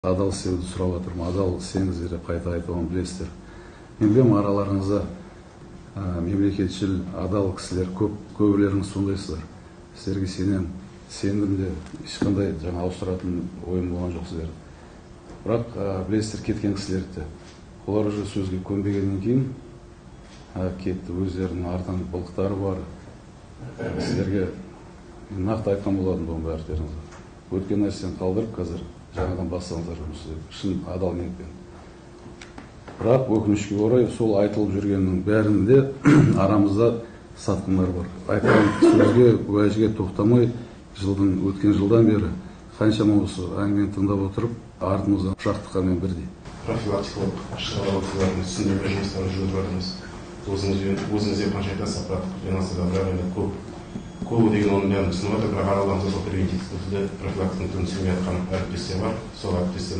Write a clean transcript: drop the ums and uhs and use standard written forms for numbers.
Адал істеуді сұрап жатырмын. Адал істеңіздер деп қайта айтуын білесіздер. Мен білемін, араларыңызда мемлекетшіл, адал кісілер көп, көбілеріңіз сондайсыздар. Сіздерге сенемін, сендім де, ешқандай жаңа ауыстыратын ойым болған жоқ сіздерді. Бірақ білесіздер, кеткен кісілерді де, олар уже сөзге көнбегеннен кейін кетті, өздерінің артынан былықтары бар. Сіздерге мен нақты айтқан болатынмын бұның бәрілеріңізге. Өткен нәрсені қалдырып, қазір жаңадан бастаңыздар жұмысты шын адал ниетпен. Бірақ өкінішке орай, сол айтылып жүргеннің бәрінде арамызда сатқындар бар. Айтқан сөзге, уәжге тоқтамай, жылдың өткен жылдан бері қаншама осы әңгімені тыңдап отырып, артымыздан пышақ тыққанмен бірдей. Профилактикалық шаралар өткізіп, түсіндірме жұмыстарын жүргізіп жатырмыз. Өзіңізде қанша айтасыз, аппарат жиналса да, бірақ енді көп көбі деген оның бәрін түсініп жатыр, бірақ араларымызда сол превентивті профилактиканы түсінбей жатқан әріптестер бар. Сол әріптестердің